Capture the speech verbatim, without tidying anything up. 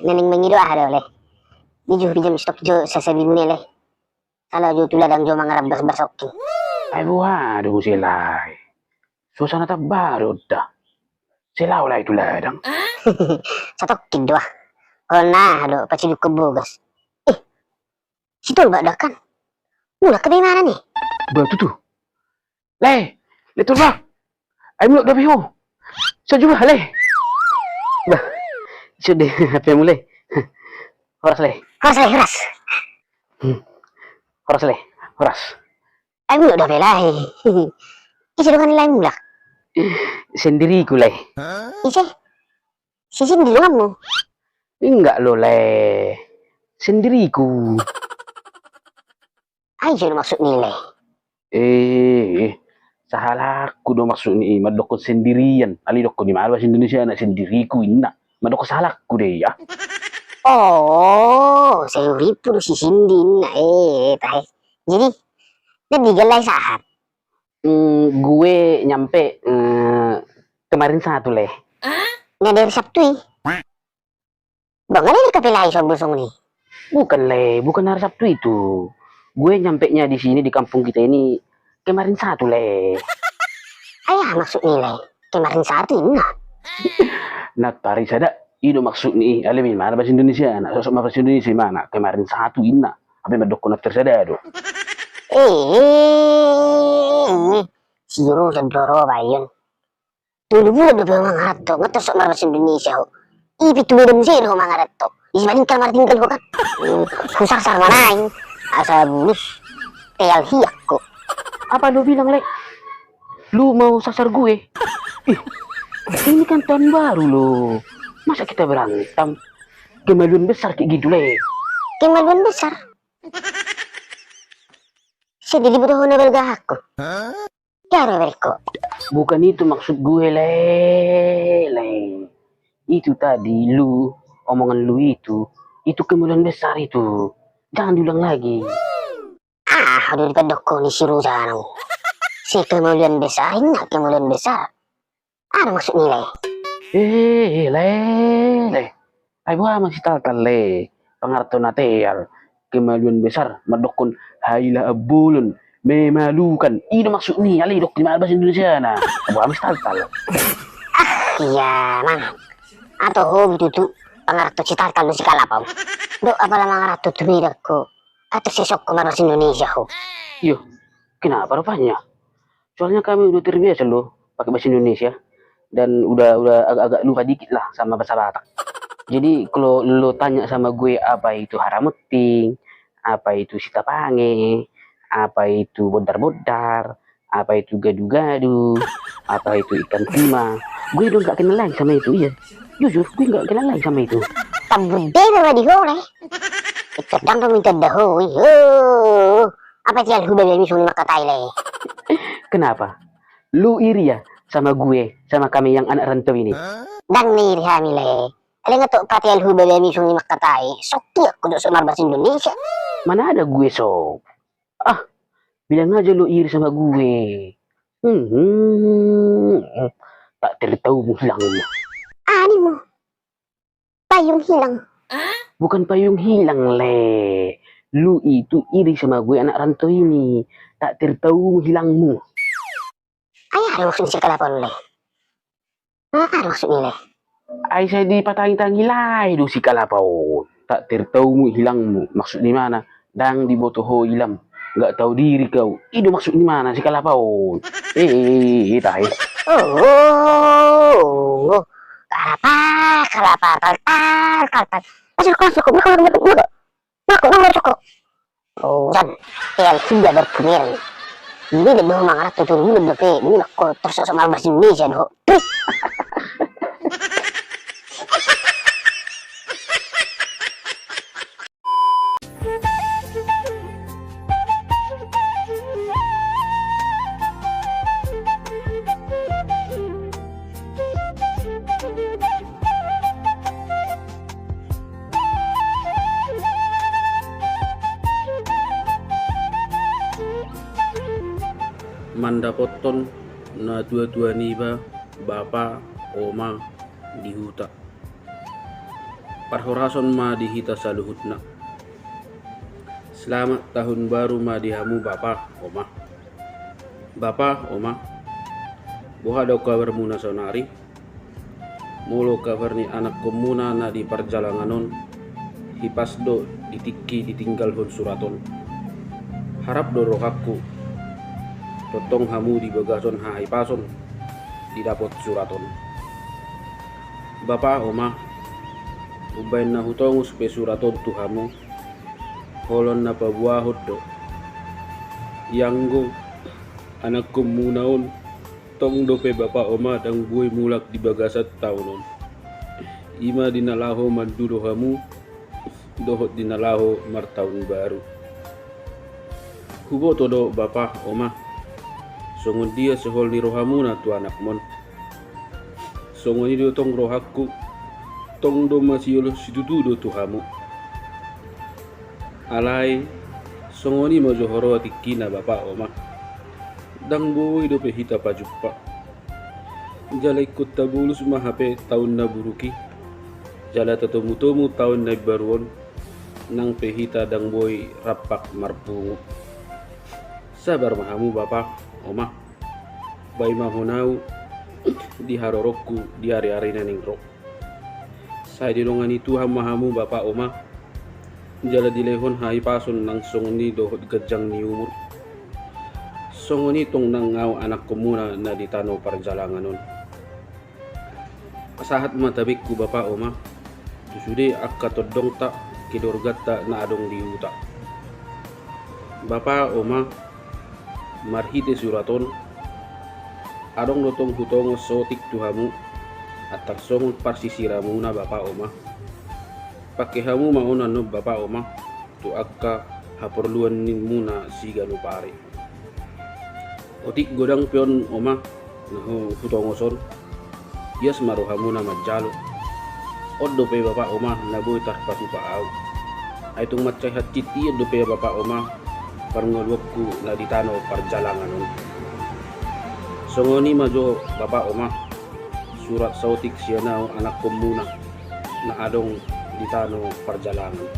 Na naeng mangido aha do, Lae? Di jo, pinjam stok jo sasabimu ni, Lae. Sala jo tu ladang jo mangarambas basokki. Ai boha do muse, Lae? Suasana tamba do da. Sai laho, Lae, tu ladang. Satokkin do ah. Hona aha do pacidukkon bogas. Eh, si Tolba do kan. Mulak hape, imana ni? Ba tutu. Lae, Lae Tolba. Ai mulak dope ho. Sahat ma, Lae. Bah. Sude hape mu, Lae. Horas, Lae. Horas, Lae, horas. Hmm. Horas, Lae. Horas. Ai mulak dope, Lae. Ise dongan ni Lae mulak? Sendiriku, Lae. Ise? Si Sindi donganmu? Inggak lo, Lae. Sendiriku. Ai ise do maksudna i, Lae? Eh, eh, sahalakku do maksudna i, mandokkon sendirian. Alai idokkon i ma bahasa Indonesiana, sendiriku, inna. Mandokkon sahalakku do ia. Oh, saurippu do si Sindi, inna. Eh, tahe. Jadi, na di Gallai sahat? Hmm, gue nyampe, eh, kemarin Sabtu, Lae. Na di hari Sabtu i? Bang, ada di kafe lain soal busung ni. Bukan, Lae, bukan hari Sabtu itu. Gue nyampenya di sini, di kampung kita ini, kemarin Sabtu, Lae. Ai aha maksudna i, Lae? Kemarin Sabtu, inna. Na tarisada, i do maksudna i. Alai imana bahasa Indonesiana, sosok ma bahasa Indonesia imana, kemarin Sabtu, inna. Hape mandokkon na tarisada do. Eh, si Juru sendoro bayon. Tolu bulan dope ho mangaranto, nga tong so marbahasa Indonesia ho. I pintu Medan muse do ho mangaranto. Isi maninggal martinggal ho kan. Hmm, husasar ma naeng. Asa bulus. Teal hiak ho. Apa lu bilang, Lae? Lu mau sasar gue? Ih, ini kan tahun baru, lo. Masa kita berantem? Kemaluan besar kayak gitu, Lae. Kemaluan besar? Sedih dibutuh ho na balga aku. Bukan itu maksud gue, Lae, Lae. Itu tadi lu, omongan lu itu, itu kemaluan besar itu. Jangan diulang lagi. Ah, udah dipadokkon ni si Rujana. Si kemaluan besar, inna kemaluan besar. Aha maksudna i, Lae? Eh, eh, Lae, Lae. Ai boha ma si Taltal, Lae? Pangaranto na teal, kemaluan besar, mandokkon haila ambolon, memalukan. I do maksudna i, alai idokkon i ma bahasa Indonesiana. Ai boha ma si Taltal? Ah, iya, mang. Ato ho tutu pangaranto si Taltal do si Kalapau. Do apala mangaranto tu Medan ho. Ato sesok ho marbahasa Indonesia ho. Iyo, kenapa rupanya? Soalnya kami udah terbiasa loh pakai bahasa Indonesia dan udah, udah agak-agak lupa dikit lah sama bahasa Batak. Jadi kalau lo tanya sama gue apa itu haramuting, apa itu sitapange, apa itu bondar-bondar, apa itu gadu-gadu, apa itu ikan timah, gue udah nggak kenal lagi sama itu, iya. Jujur, gue nggak kenal lagi sama itu. Tambun deba ma di ho, Lae. Ikerdang do minta daho, iyo. Apa tial huba bemi sung makatai, Lae? Kenapa? Lu iri ya sama gue, sama kami yang anak rantau ini? Ndang na iri hami, Lae. Alai nga tong pateal huba bemi sung makatai, sok tiak ho do so marbahasa Indonesia. Mana ada gue sok. Ah, bilang aja lu iri sama gue. Hmm, tak tertahumu hilangmu. Animu. Payung hilang. Bukan payung hilang, Lae. Lu itu iri sama gue anak rantau ini. Tak tertahumu hilangmu. Ai aha do maksudna si Kalapau, Lae? Aha do maksudna, Lae? Ai sai dipatangi-tangi Lae do si Kalapau. Tak tertahumu hilangmu. Maksudna imana? Ndang diboto ho ilam. Nggak tahu diri kau. I do maksudna imana si Kalapau? Eh, eh, eh, eh, tahe. Oh, oh, oh, oh. Kalapa, kalapa, tal, tal, tal, tal. Masuk, masuk, masuk, masuk, masuk. Nako, nako, nako. Oh, jan. Teal hiak berpemikiran. Ini dia doh mangaranto tu rumah dope. Ini nako terus sok marbahasa Indonesia doh. Mandapothon na tua-tua niba, bapa, oma, di huta. Parhorasan ma di hita saluhutna. Selamat tahun baru ma di hamu bapa, oma. Bapa, oma, boha do kabarmuna saonari? Molo kabar ni anakkonmuna na di parjalangan on, hipas do di tingki ditinggalhon surat on. Harap do rohangku, tongtong hamu di bagasan hahipason didapot surat on. Bapa, oma, umbaen na hutongos pe surat on tu hamu, holan na paboahon do. Ianggo anakkonmuna on, tong dope bapa, oma, ndang boi mulak di bagasan taon on. I ma di na laho mandudo hamu dohot di na laho martaon baru. Huboto do bapa, oma, songon dia sehol ni rohamuna tu anakmon. Songon i do tong rohangku, tong do masiolhon situtu do tu hamu. Alai songon i ma jo huroha tingkina bapa, oma, ndang boi dope hita pajumpa. Jala ingkon tabolus ma hape taon na buruk i, jala tatomutomu taon na imbaru on, nang pe hita ndang boi rampak marpungu. Sabar ma hamu bapa, oma, paimahon ahu di haroroku di ariari na naeng ro. Sai didongani Tuhan ma hamu bapa, oma, jala dilehon hahipason nang songon i dohot ganjang ni umur. Songon i tong nang ahu anakkonmuna na di tano parjalangan on. Pasahat ma tabengku bapa, oma, tu sude angka tondongta, keluargata na adong di huta. Bapa, oma, marhite surat on, adong do tong hutongos saotik tu hamu, antar songon parsisiramuna bapa, oma. Pangke hamu ma on annon bapa, oma, tu angka haporluanmuna siganup ari. Otik godang pe on, oma, na hu- hutongos on, ias ma rohamuna manjalo. On dope bapa, oma, na boi tarpatupa ahu. Ai tung mansai hansit ian dope bapa, oma, parngoluonku na di tano parjalangan on. Songon i ma jo bapa, oma, surat saotik sian ahu anakkonmuna na adong di tano parjalangan.